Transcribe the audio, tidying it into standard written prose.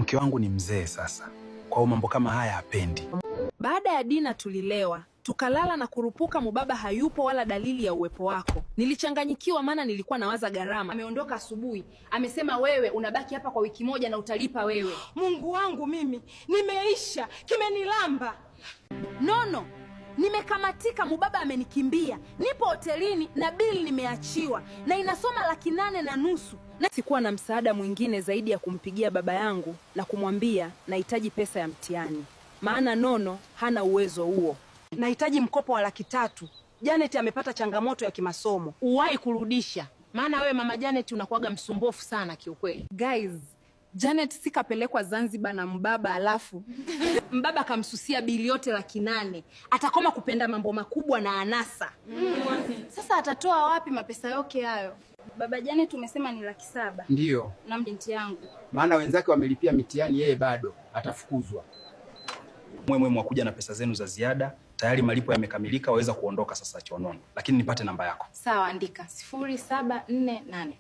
Mke wangu ni mzee sasa, kwa hiyo mambo kama haya hapendi. Baada ya dina tulilewa, tukalala na kurupuka. Mubaba hayupo wala dalili ya uwepo wako. Nilichanganyikiwa maana nilikuwa nawaza gharama. Ameondoka asubuhi, amesema wewe unabaki hapa kwa wiki moja na utalipa wewe. Mungu wangu mimi nimeisha, kimenilamba. Nono, nimekamatika. Mubaba amenikimbia, nipo hotelini na bili nimeachiwa na inasoma 850,000. Na sikuwa na msaada mwingine zaidi ya kumpigia baba yangu na kumwambia nahitaji pesa ya mtihani, maana Nono hana uwezo huo. Nahitaji mkopo wa 300,000. Janet amepata changamoto ya kimasomo. Uwahi kurudisha, maana wewe mama Janet unakuwaga msumbufu sana kiukweli. Guys, Janet sikapelekwa Zanzibar na mbaba, alafu mbaba kamsusia bili yote 800,000. Atakoma kupenda mambo makubwa na anasa. Sasa atatoa wapi mapesa yote hayo? Baba Janet umesema ni 700,000 Ndiyo, na binti yangu. maana wenzake wamelipia mitihani, yeye bado atafukuzwa. Mwe mwakuja na pesa zenu za ziada, tayari malipo yamekamilika, waweza kuondoka sasa Chonono, lakini nipate namba yako. Sawa, andika 0748.